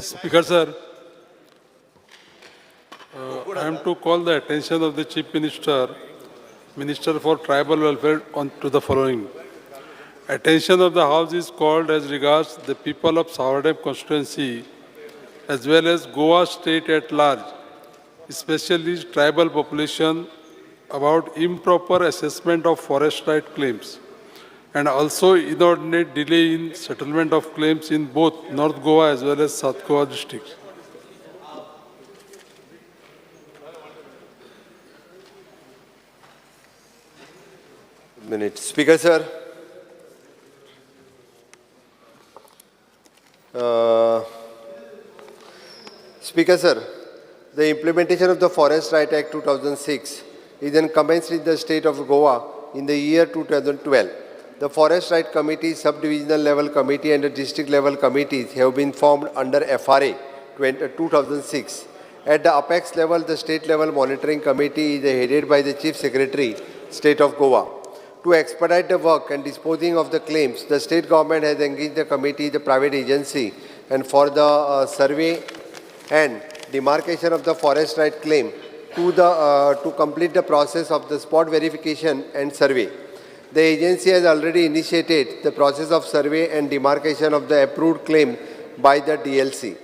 Speaker sir, I am to call the attention of the Chief Minister, Minister for Tribal Welfare on to the following. Attention of the House is called as regards the people of Savordem constituency as well as Goa state at large, especially tribal population, about improper assessment of forest right claims and also inordinate delay in settlement of claims in both North Goa as well as South Goa districts. Minute. Speaker, sir. Speaker, sir, the implementation of the Forest Right Act 2006 is then commenced in the state of Goa in the year 2012. The Forest Right Committee, subdivisional level committee and the district level committees have been formed under FRA 2006. At the apex level, the state level monitoring committee is headed by the Chief Secretary, State of Goa. To expedite the work and disposing of the claims, the state government has engaged the committee, the private agency, and for the survey and demarcation of the forest right claim to complete the process of the spot verification and survey. The agency has already initiated the process of survey and demarcation of the approved claim by the DLC.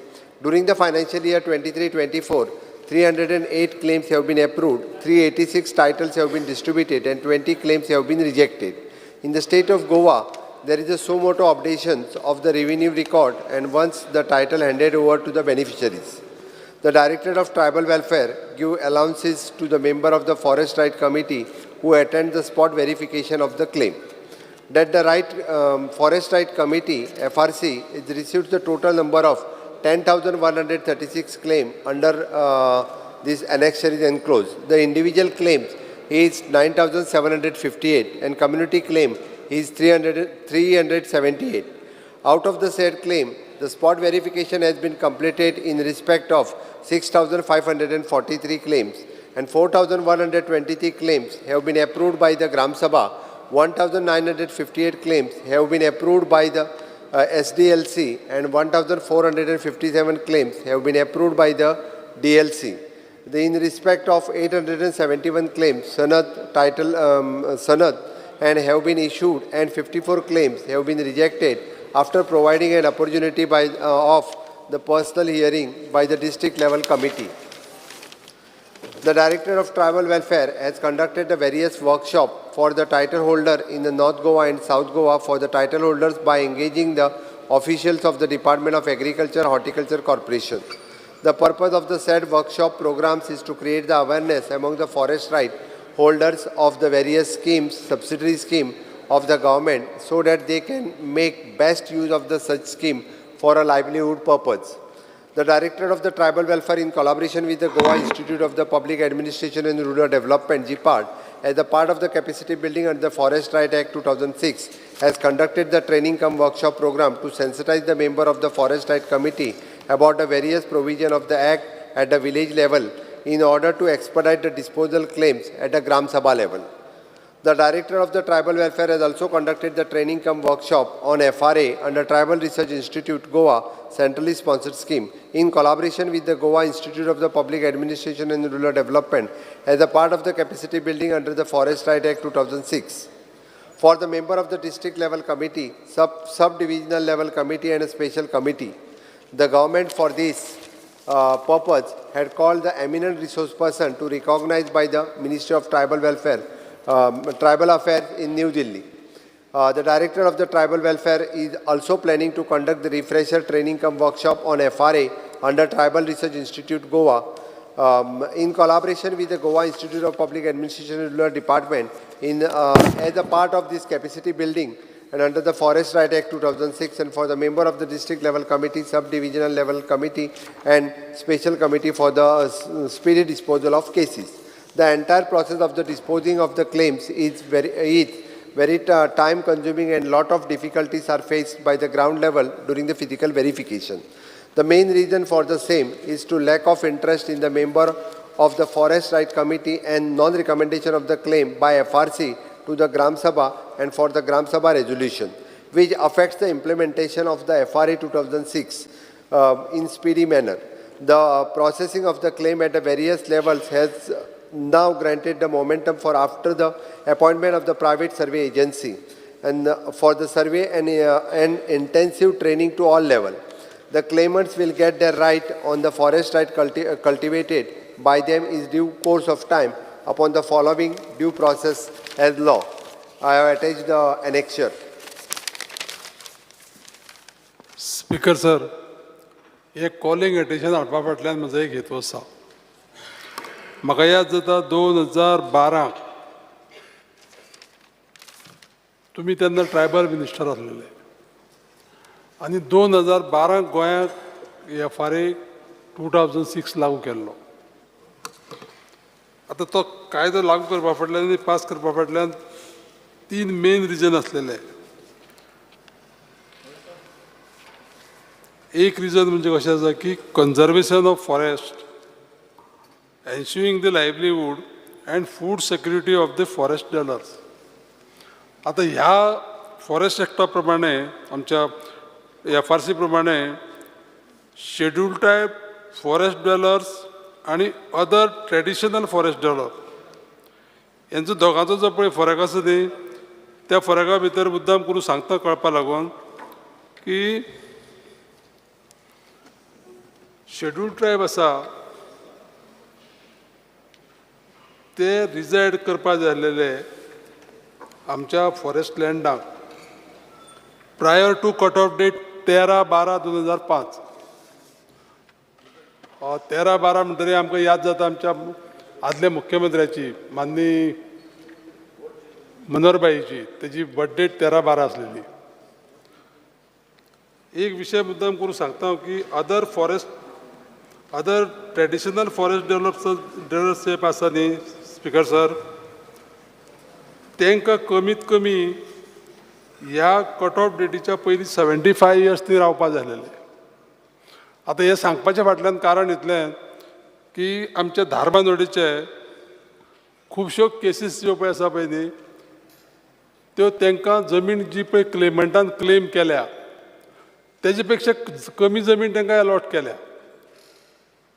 During the financial year 23-24, 308 claims have been approved, 386 titles have been distributed, and 20 claims have been rejected. In the state of Goa, there is a suo motu updations of the revenue record and once the title handed over to the beneficiaries. The Directorate of Tribal Welfare give allowances to the member of the Forest Right Committee who attend the spot verification of the claim. That the Forest Right Committee, FRC, is received the total number of 10,136 claim under this annexure is enclosed. The individual claims is 9,758 and community claim is 378. Out of the said claim, the spot verification has been completed in respect of 6,543 claims and 4,123 claims have been approved by the Gram Sabha. 1,958 claims have been approved by the SDLC and 1,457 claims have been approved by the DLC. In respect of 871 claims, Sanad title Sanad and have been issued and 54 claims have been rejected after providing an opportunity by of the personal hearing by the district level committee. The Director of Tribal Welfare has conducted the various workshops for the title holder in the North Goa and South Goa for the title holders by engaging the officials of the Department of Agriculture Horticulture Corporation. The purpose of the said workshop programs is to create the awareness among the forest right holders of the various schemes, subsidiary scheme of the government, so that they can make best use of the such scheme for a livelihood purpose. The Director of the Tribal Welfare, in collaboration with the Goa Institute of the Public Administration and Rural Development, GPAD, as a part of the capacity building under the Forest Right Act 2006, has conducted the training cum workshop program to sensitize the member of the Forest Right Committee about the various provision of the Act at the village level in order to expedite the disposal claims at the Gram Sabha level. The Director of the Tribal Welfare has also conducted the training cum workshop on FRA under Tribal Research Institute, Goa, centrally sponsored scheme, in collaboration with the Goa Institute of the Public Administration and Rural Development as a part of the capacity building under the Forest Right Act 2006. For the member of the district level committee, sub-divisional level committee and a special committee, the government for this purpose had called the eminent resource person to recognize by the Ministry of Tribal Welfare, Tribal Affairs in New Delhi. The Director of the Tribal Welfare is also planning to conduct the refresher training cum workshop on FRA under Tribal Research Institute, Goa, in collaboration with the Goa Institute of Public Administration and Rural Department as a part of this capacity building and under the Forest Right Act 2006, and for the member of the district level committee, sub-divisional level committee and special committee for the speedy disposal of cases. The entire process of the disposing of the claims is very time consuming and lot of difficulties are faced by the ground level during the physical verification. The main reason for the same is to lack of interest in the member of the Forest Right Committee and non-recommendation of the claim by FRC to the Gram Sabha and for the Gram Sabha resolution, which affects the implementation of the FRA 2006. in speedy manner. The processing of the claim at the various levels has now granted the momentum for after the appointment of the private survey agency and for the survey and intensive training to all level. The claimants will get their right on the forest right cultivated by them in due course of time upon the following due process as law. I have attached the annexure. Speaker sir, हे calling attention हाडपा फाटल्यान म्हजो एक हेतू आसा. म्हाका याद जाता 2012 तुमी तेन्ना ट्रायबल मिनिस्टर आसलेले आनी 2012 गोंयांत FRA 2006 लागू केल्लो. आतां तो कायदो लागू करपा फाटल्यान आनी पास करपा फाटल्यान तीन मेन रिजन आसलेले. एक रिजन म्हणजे कशें आसा की conservation of forest, ensuring the livelihood and food security of the forest dwellers. आतां ह्या फॉरेस्ट एक्टा प्रमाणे, आमच्या FRC प्रमाणे, शेड्यूल ट्रायब फॉरेस्ट ड्वेलर्स आनी अदर ट्रेडिशनल फॉरेस्ट ड्वेलर हेंचो दोगांचो जो पळय फरक आसा न्ही, त्या फरका भितर मुद्दाम करून सांगता कळपा लागून की शेड्यूल ट्रायब आसा ते रिजायड करपा जाय आसलेले आमच्या फॉरेस्ट लँडाक prior to cut off date 13/12/2005. 13/12 म्हणटरीर आमकां याद जाता आमच्या आदल्या मुख्यमंत्र्याची, माननीय मनोहरबाईची, तेजी बर्थडेट 13/12 आसलेली. एक विशय मुद्दाम करून सांगता हांव की other traditional forest develops जे आसा न्ही स्पिकर सर, तांकां कमीत कमी ह्या कट ऑफ डेटीच्या पयलीं 75 इयर्स ती रावपा जाय आसलेले. आतां हें सांगपाच्या फाटल्यान कारण इतलें की आमच्या धारबांदोडेचे खुबश्यो केसीस ज्यो पळय आसा पळय न्ही, त्यो तांकां जमीन जी पळय क्लेमंटान क्लेम केल्या तेजे पेक्षा कमी जमीन तांकां एलॉट केल्या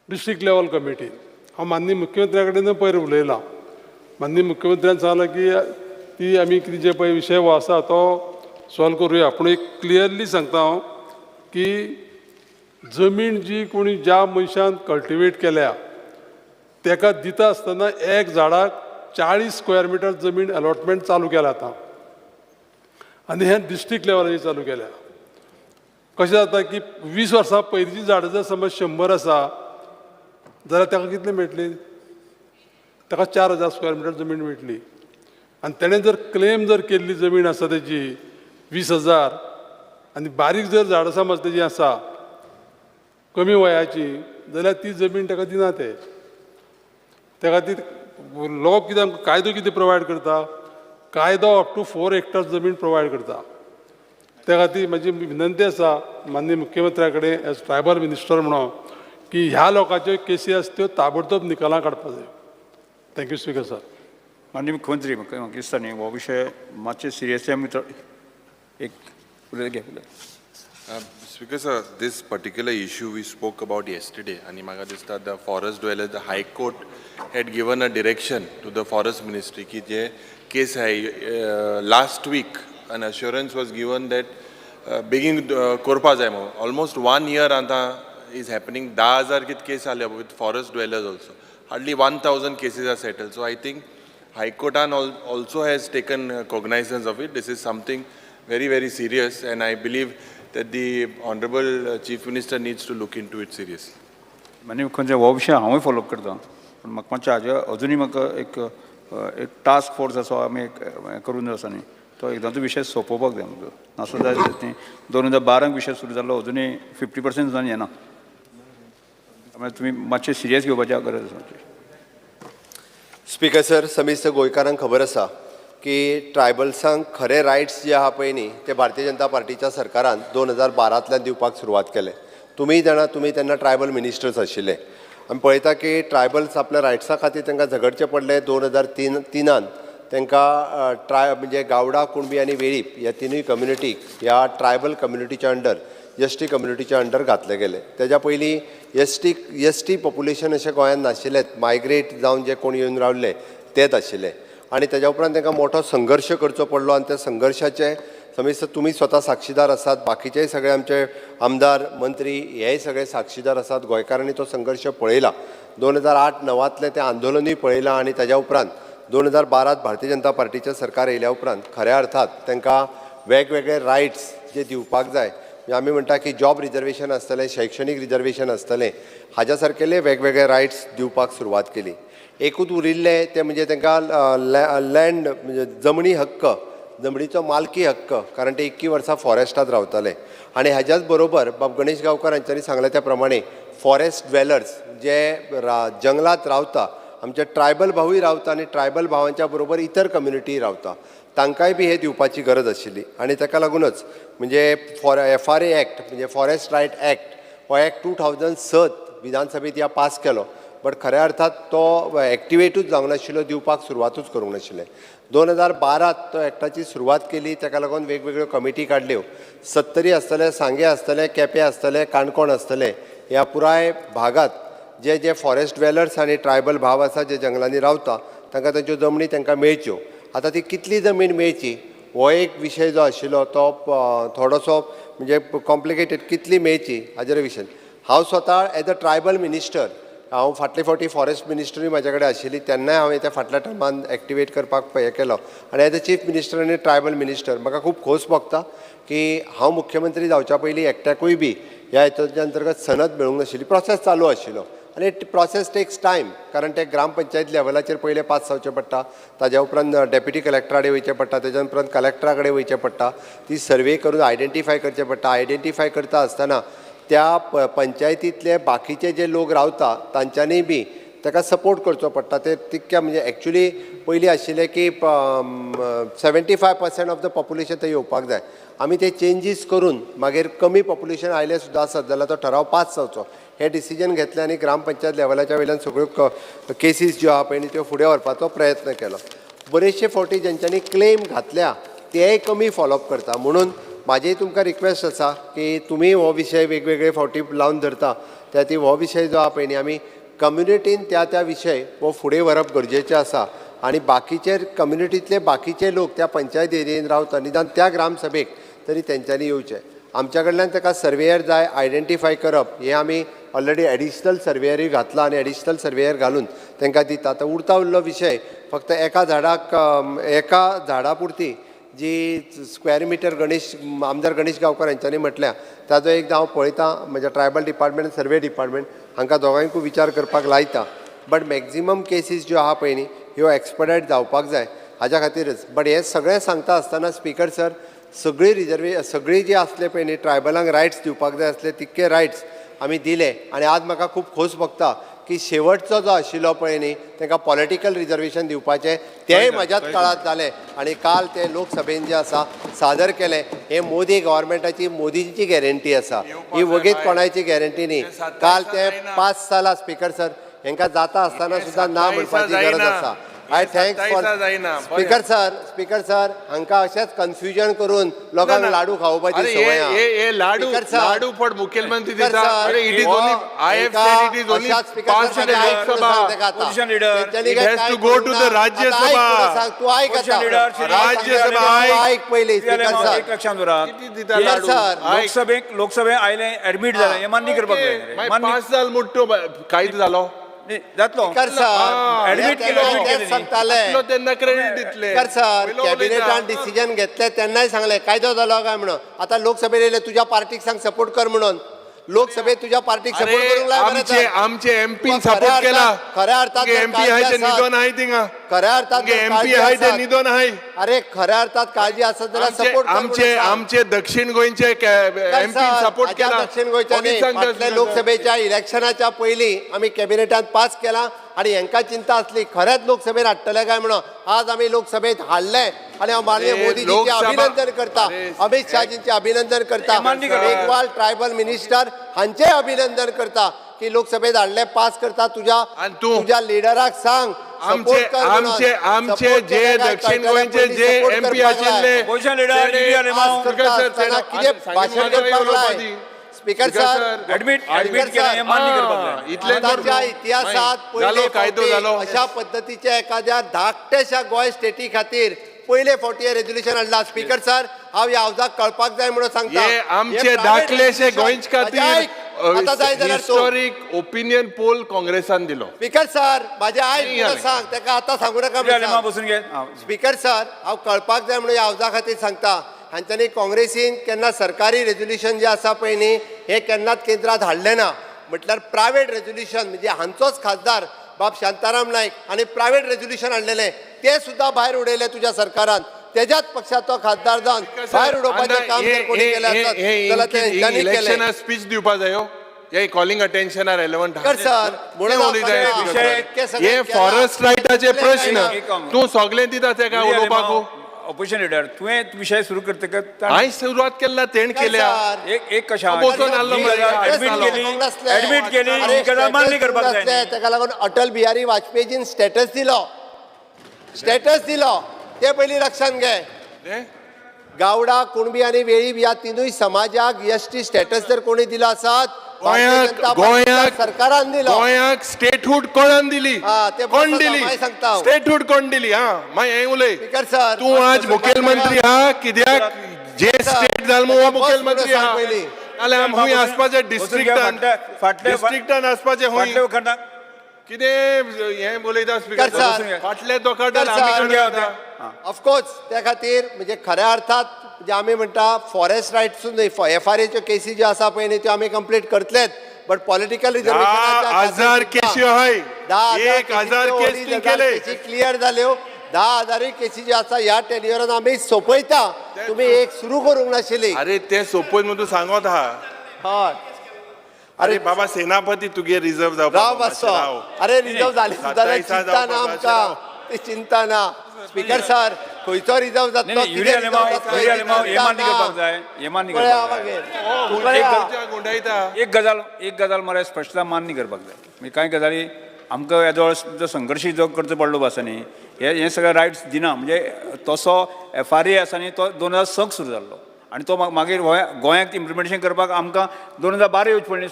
डिस्ट्रिक्ट लेवल कमिटीन. हांव माननीय मुख्यमंत्र्या कडेन पयर उलयलां. माननीय मुख्यमंत्र्यान सांगलां की ती आमी कितें जे पळय विशय हो आसा तो सॉल्व करुया. पूण एक क्लियरली सांगता हांव की जमीन जी कोणी ज्या मनशान कल्टिवेट केल्या ताका दिता आसतना एक झाडाक 40 स्क्वेअर मिटर जमीन अलॉटमेंट चालू केल्या आतां आनी हें डिस्ट्रिक्ट लेवलाचेर चालू केल्या. कशें जाता की 20 वर्सां पयलींची झाडां जर समज 100 आसा जाल्यार ताका कितली मेळटली? ताका 4000 स्क्वेअर मिटर जमीन मेळटली. आनी तेणें जर क्लेम जर केल्ली जमीन आसा तेजी 20,000 आनी बारीक जर झाडां समज तेजी आसा कमी वयाची जाल्यार ती जमीन ताका दिना ते. त्या खातीर लॉ कितें आमकां कायदो कितें प्रोवायड करता? कायदो अप टू 4 हेक्टर जमीन प्रोवायड करता. त्या खातीर म्हजी विनंती आसा माननीय मुख्यमंत्र्या कडेन एज ट्रायबल मिनिस्टर म्हणून की ह्या लोकांच्यो केसी आसा त्यो ताबडतोब निकालां काडपाक जाय. Thank you speaker sir. माननीय मुख्यमंत्री, म्हाका म्हाका दिसता न्ही हो विशय मातशें सिरियसली आमी एक उलय घे उलय. Speaker sir, this particular issue we spoke about yesterday, आणि म्हाका दिसता the forest dwellers, the High Court had given a direction to the Forest Ministry की जे केस आहे, last week an assurance was given that बेगीन करपा जाय म्हणून. ऑलमोस्ट वन इयर आतां is happening. 10,000 कित केस जाल्या with forest dwellers also. Hardly 1,000 cases are settled. So I think High Courtan also has taken cognizance of it. This is something very, very serious, and I believe that the Honorable Chief Minister needs to look into it seriously. माननीय मुख्यमंत्री, हो विशय हांवूय follow up करता, पूण म्हाका मातशें हाजे अजुनूय म्हाका एक टास्क फोर्स असो आमी एक हें करून जाय आसा न्ही, तो एकदांचो विशय सोंपोवपाक जाय आमकां. नासलो जाल्यार न्ही 2012 विशय सुरू जाल्लो, अजुनूय 50% सुद्दां येना. मागीर तुमी मातशें सिरियस घेवपाची गरज आसा मातशी. स्पीकर सर, समेस्त गोंयकारांक खबर आसा की ट्रायबल्सांक खरे रायट्स जे आहा पळय न्ही, ते भारतीय जनता पार्टीच्या सरकारान 2012तल्यान दिवपाक सुरवात केले. तुमी जाणा, तुमी तेन्ना ट्रायबल मिनिस्टर्स आशिल्ले. आमी पळयता की ट्रायबल्स आपल्या रायट्सा खातीर तांकां झगडचें पडलें. 2003नान तांकां ट्राय म्हणजे गावडा, कुणबी आनी वेळीप ह्या तिनूय कम्युनिटीक ह्या ट्रायबल कम्युनिटीच्या अंडर एस टी कम्युनिटीच्या अंडर घातले गेले. तेज्या पयलीं एसटी पॉप्युलेशन अशें गोंयांत नाशिल्लेंच. मायग्रेट जावन जे कोण येवन रावले तेच आशिल्ले आनी तेज्या उपरांत तांकां मोठो संघर्श करचो पडलो आनी त्या संघर्शाचे समेस्त तुमी स्वता साक्षीदार आसात, बाकीचेय सगळे आमचे आमदार, मंत्री हेय सगळे साक्षीदार आसात. गोंयकारांनी तो संघर्श पळयला. 2008-9तलें तें आंदोलनूय पळयलां आनी ताज्या उपरांत 2012त भारतीय जनता पार्टीचें सरकार येयल्या उपरांत खऱ्या अर्थात तांकां वेगवेगळे रायट्स जे दिवपाक जाय, म्हणजे आमी म्हणटा की जॉब रिजर्वेशन आसतलें, शैक्षणीक रिजर्वेशन आसतलें, हाज्या सारकेले वेगवेगळे रायट्स दिवपाक सुरवात केली. एकूच उरिल्लें तें म्हणजे तांकां लँड, म्हणजे जमनी हक्क, जमनीचो मालकी हक्क, कारण ते इतकीं वर्सां फॉरेस्टात रावताले. आनी हाज्याच बरोबर बाब गणेश गांवकार हांच्यांनी सांगलें त्या प्रमाणे फॉरेस्ट ड्वेलर्स जे जंगलात रावता, आमचे ट्रायबल भावूय रावता आनी ट्रायबल भावांच्या बरोबर इतर कम्युनिटीय रावता, तांकांय बी हे दिवपाची गरज आशिल्ली. आनी ताका लागूनच म्हणजे फॉर एफआरए एक्ट, म्हणजे फॉरेस्ट रायट एक्ट, हो एक्ट 2006 विधानसभेत ह्या पास केलो, बट खऱ्या अर्थात तो एक्टिवेटूच जावंक नाशिल्लो, दिवपाक सुरवातूच करूंक नाशिल्ले. 2012त तो एक्टाची सुरवात केली. ताका लागून वेगवेगळ्यो कमिटी काडल्यो. सत्तरी आसतले, सांगे आसतले, केपें आसतले, काणकोण आसतले, ह्या पुराय भागात जे जे फॉरेस्ट ड्वेलर्स आनी ट्रायबल भाव आसा जे जंगलांनी रावता, तांकां तांच्यो जमनी तांकां मेळच्यो. आतां ती कितली जमीन मेळची हो एक विशय जो आशिल्लो तो थोडोसो म्हणजे कॉम्प्लिकेटेड, कितली मेळची हाजेर विशय. हांव स्वता एज अ ट्रायबल मिनिस्टर, हांव फाटले फावटी फॉरेस्ट मिनिस्टरूय म्हाजे कडेन आशिल्ली तेन्नाय हांवें त्या फाटल्या टर्मान एक्टिवेट करपाक हें केलो. आनी एज अ चीफ मिनिस्टर आनी ट्रायबल मिनिस्टर म्हाका खूब खोस भोगता की हांव मुख्यमंत्री जावच्या पयलीं एकट्याकूय बी ह्या हेतूच्या अंतर्गत सनद मेळूंक नाशिल्ली. प्रोसेस चालू आशिल्लो आनी प्रोसेस टेक्स टायम, कारण ते ग्रामपंचायत लेवलाचेर पयलें पास जावचें पडटा, ताज्या उपरांत डेप्युटी कलेक्टरा कडेन वयचें पडटा, ताज्या उपरांत कलेक्टरा कडेन वयचें पडटा, ती सर्वे करून आयडेंटिफाय करचें पडटा. आयडेंटिफाय करता आसतना त्या पंचायतींतले बाकीचे जे लोक रावता तांच्यांनी बी ताका सपोर्ट करचो पडटा. ते तितक्या म्हणजे एक्चुली पयलीं आशिल्लें की 75% of the population थंय येवपाक जाय. आमी ते चेंजीस करून मागीर कमी पॉप्युलेशन आयलें सुद्दां आसत जाल्यार तो ठराव पास जावचो हें डिसिजन घेतलें आनी ग्रामपंचायत लेवलाच्या वयल्यान सगळ्यो केसीस ज्यो आहा पळय न्ही त्यो फुडें व्हरपाचो प्रयत्न केलो. बरेचशे फावटी जेंच्यांनी क्लेम घातल्या तेय कमी फॉलोअप करता. म्हणून म्हाजी तुमकां रिक्वेस्ट आसा की तुमी हो विशय वेगवेगळे फावटी लावन धरता, त्या खातीर हो विशय जो आहा पळय न्ही आमी कम्युनिटीन त्या त्या विशय हो फुडें व्हरप गरजेचें आसा. आनी बाकीचे कम्युनिटींतले बाकीचे लोक त्या पंचायत एरियेन रावता, निदान त्या ग्रामसभेक तरी तेंच्यांनी येवचें. आमच्या कडल्यान ताका सर्वेयर जाय, आयडेंटिफाय करप हें आमी ऑलरेडी एडिशनल सर्वेयरूय घातला आनी एडिशनल सर्वेयर घालून तांकां दिता. आतां उरता उरलो विशय फक्त एका झाडाक, एका झाडा पुरती जी स्क्वेअर मिटर गणेश, आमदार गणेश गांवकार हांच्यांनी म्हटल्या ताजो एकदां हांव पळयतां. म्हज्या ट्रायबल डिपार्टमेंट, सर्वे डिपार्टमेंट हांकां दोगांयकूय विचार करपाक लायता. बट मॅक्झिमम केसीस ज्यो आहा पळय न्ही ह्यो एक्सपडायट जावपाक जाय हाज्या खातीरच. बट हें सगळें सांगता आसतना स्पीकर सर, सगळी सगळी जी आसले पळय न्ही ट्रायबलांक रायट्स दिवपाक जाय आसले तितके रायट्स आमी दिले. आनी आज म्हाका खूब खोस भोगता की शेवटचो जो आशिल्लो पळय न्ही तांकां पॉलिटिकल रिजर्वेशन दिवपाचें तेंय म्हज्याच काळांत जालें आनी काल तें लोकसभेन जें आसा सादर केलें. हें मोदी गव्हर्मेंटाची, मोदींची गॅरंटी आसा, ही वगीत कोणाची गॅरंटी न्ही. काल तें पास जाला स्पीकर सर, हेंकां जाता आसतना सुद्दां ना म्हणपाची गरज आसा. I thank for speaker sir. Speaker sir, हांकां अशेंच कन्फ्युजन करून लोकांक लाडू खावोवपाची संवय आहा. हे लाडू स्पीकर सर, लाडू फट मुख्यमंत्री स्पीकर दिता. सर, अरे, it is only, I have said it is only pass in Lok Sabha. Opposition leader. It has to go to the Rajya Sabha. तू ऐक Opposition आता. leader, Shri Rajya Sabha, तू ऐक. ऐक पयलीं स्पीकर सर. एक लक्षात दवरात. किती दिता स्पीकर लाडू? सर, ऐक. लोकसभेक लोकसभे आयले, एडमीट जालें हें मान्य करपाक जाय न्ही रे. मागीर मान्य पास जाल मुट्टो कायदो जालो. न्ही, जातलो. स्पीकर सर, Admit केलं, admit केलं न्ही. सांगताले. इतलो तेन्ना क्रेडिट दितले. स्पीकर सर, पयलो कॅबिनेटान उलयता. डिसिजन घेतले तेन्नाय सांगले कायदो जालो काय म्हणून. आतां लोकसभेर येयले, तुज्या पार्टीक सांग सपोर्ट कर म्हणून. लोकसभेत तुज्या पार्टीक सपोर्ट अरे, करूंक लाय मरे आमचे तर. आमचे एमपी तुका सपोर्ट खऱ्या केला. खऱ्या अर्थात जर एमपी आहाय ते काळजी आसत- निदोन आहाय थिंगा. खऱ्या अर्थात जर एमपी काळजी आहाय ते आसत- निदोन आहाय. अरे, खऱ्या अर्थात काळजी आसत जाल्यार सपोर्ट कर आमचे म्हणून सांग. आमचे दक्षिण गोंयचे एमपी सपोर्ट आज्या केला. दक्षिण गोंयच्या कोणी न्ही, सांगता फाटल्या तुका? लोकसभेच्या इलेक्शनाच्या पयलीं आमी कॅबिनेटान पास केला आनी हेंकां चिंता आसली खरेंच लोकसभेत हाडटले काय म्हणून. आज आमी लोकसभेत हाडले आनी हांव माननीय अरे, मोदीजींचे लोकसभा- अभिनंदन करता, अरे, अमित शहाजींचे अभिनंदन करता, मान्य करा. मेघवाल ट्रायबल मिनिस्टर हांचे अभिनंदन करता की लोकसभेत हाडले, पास करता. तुझ्या आनी तूं? तुझ्या लिडराक सांग आमचे Support कर म्हणून. आमचे आमचे Support जे केले काय दक्षिण कळटलें गोंयचे पयलीं जे support MP करपाक लाय. आशिल्ले Opposition leader, Yuri Alemao. आज करता आसतना कितें भाशण करपाक लाय. स्पीकर सर, ऍडमिट केलें हें मान्य करपाक जाय. इतलें आतांच्या इतिहासात पयले जालो कायदो फावटी जालो. अशा पद्दतीच्या एखाद्या धाकट्याशा गोंय स्टेटी खातीर पयले फावटी हें रेजोल्युशन हाडला. स्पीकर सर, हांव ह्या हावजाक कळपाक जाय म्हणून सांगता. हे आमचे हे private धाकलेशे resolution. गोंयचे म्हाजें आयक. आतां जाय खातीर जाल्यार तूं. हिस्टोरीक ओपिनियन पोल काँग्रेसान दिलो. स्पीकर सर, म्हाजें आयक नाही म्हणून जालें. सांग तेका, आतां सांगू नाका युरी म्हणून आलेमाव सांग. बसून घे. आं. स्पीकर सर, हांव कळपाक जाय म्हणून ह्या हावजा खातीर सांगता, हांच्यांनी काँग्रेसीन केन्ना सरकारी रेजोल्युशन जें आसा पळय न्ही, हें केन्नाच केंद्रांत हाडलें ना. म्हटल्यार प्रायवेट रेजोल्युशन, म्हणजे हांचोच खासदार बाब शांताराम नायक हांणी प्रायवेट रेजोल्युशन हाडलेलें, तें सुद्दां भायर उडयलें तुज्या सरकारान. तेज्याच पक्षाचो खासदार जावन भायर उडोवपाचें काम जर कोणी केलें आसत जाल्यार तें हेंच्यांनी केलें. इलेक्शना स्पीच दिवपा जायो, हे कॉलिंग अटेन्शना रेलेवंट. स्पीकर सर, म्हणून हांव सांगता, इतकें सगळें हे केलां. फॉरेस्ट रायटाचे इतलें प्रश्न कांय एक काम. तूं सगळें दिता तेका युरी उलोवपाक. आलेमाव, ऑपोजिशन लिडर, तुवें विशय सुरू करतकच हांवें सुरवात केल्ला, तेणें स्पीकर केल्या. सर, एक एक कशें आहा? बसून आसलो ही मरे. गजाल ऍडमीट केली, ऍडमीट केली, अरे, ही गजाल मान्य स्टेटस करपाक जाय नासलें, न्ही. ताका लागून अटल बिहारी वाजपेयीजीन स्टेटस दिलो, स्टेटस दिलो, ते पयलीं लक्षांत घे. हे? गावडा, कुणबी आनी वेळीप ह्या तिनूय समाजाक एसटी स्टेटस जर कोणी दिलो आसात, भारतीय गोंयाक जनता पार्टीच्या गोंयाक सरकारान दिलो. गोंयाक स्टेटहूड कोणान दिली? हा, ते कोण बस दिली मागीर सांगता हांव. स्टेटहूड कोण दिली? हा, मागीर हें उलय. स्पीकर सर, तूं आज मुखेलमंत्री हा कित्याक? जे स्टेट जाल मु हो मुखेलमंत्री सांग हा. पयलीं. जाल्यार आमी हुंय आसपाचें डिस्ट्रिक्टान, फाटले डिस्ट्रिक्टान आसपाचें हुंय. फाटले वखदाक कितें हें उलयता स्पीकर स्पीकर सर, फाटले दोकाटान स्पीकर आमी सर, कडेन वता. ऑफकोर्स त्या खातीर म्हणजे खऱ्या अर्थात म्हणजे आमी म्हणटा फॉरेस्ट रायट्स न्हय, एफ आर एच्यो केसी ज्यो आसा पळय न्ही, त्यो आमी कंप्लीट करतलेच, बट पॉलिटिकल 10,000 केशी आहाय. 1000 केस तूं केले. केसी क्लियर जाल्यो. 10,000 केसी ज्यो आसा ह्या टेन्युअरान आमी सोंपयता. तुमी एक सुरू करूंक नाशिल्ली. अरे ते सोंपय म्हणून तूं सांगत आहा. हय. अरे बाबा सेनापती तुगे रिजर्व जावपाक राव मातसो. अरे रिजर्व जाली सुद्दां जाल्यार सत्तावीसा चिंता ना जावपाक आमकां, ती चिंता ना. स्पीकर सर, खंयचो रिजर्व जातलो, नाही, युरी कितें आलेमाव, रिजर्व जातलो युरी आलेमाव, हे चिंता मान्य ना. करपाक जाय, हे मान्य पळया करपाक जाय. मागीर. पळया. गुंडायता. एक गजाल मरे स्पश्टता मान्य करपाक जाय. म्हणजे कांय गजाली आमकां येदोळ जो संघर्श जो करचो पडलो आसा न्ही, हे हे सगळे रायट्स दिना. म्हणजे तसो एफ आर ए आसा न्ही, तो 2006 सुरू जाल्लो आनी तो मागीर गोंयाक इम्प्लिमेंटेशन करपाक आमकां 2012 येवची पडली.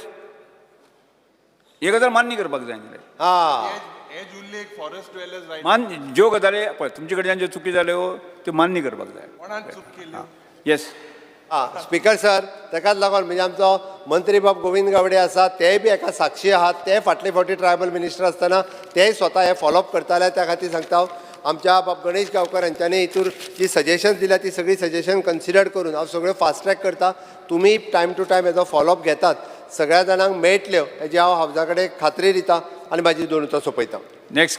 ही गजाल मान्य करपाक जाय न्ही रे. हा. हे उल्लेख फॉरेस्ट ड्वेलर्स रायट मान्य ज्यो गजाली पळय तुमचे कडच्यान ज्यो चुकी जाल्यो त्यो मान्य करपाक जाय. कोणान चूक केली? येस. हा स्पीकर सर, ताकाच लागून म्हणजे आमचो मंत्री बाब गोविंद गावडे आसा, तेय बी एका साक्षी आहात. ते फाटले फावटी ट्रायबल मिनिस्टर आसतना तेय स्वता हे फॉलोअप करताले. त्या खातीर सांगता हांव, आमच्या बाब गणेश गांवकर हांच्यांनी हितूर जी सजेशन्स दिल्या ती सगळी सजेशन कन्सिडर करून हांव सगळ्यो फास्ट ट्रॅक करता. तुमी टायम टू टायम हेजो फॉलोअप घेतात, सगळ्या जाणांक मेळटल्यो हेजी हांव हावजा कडेन खात्री दिता आनी म्हाजी दोन उतरां सोंपयता. नेक्स्ट.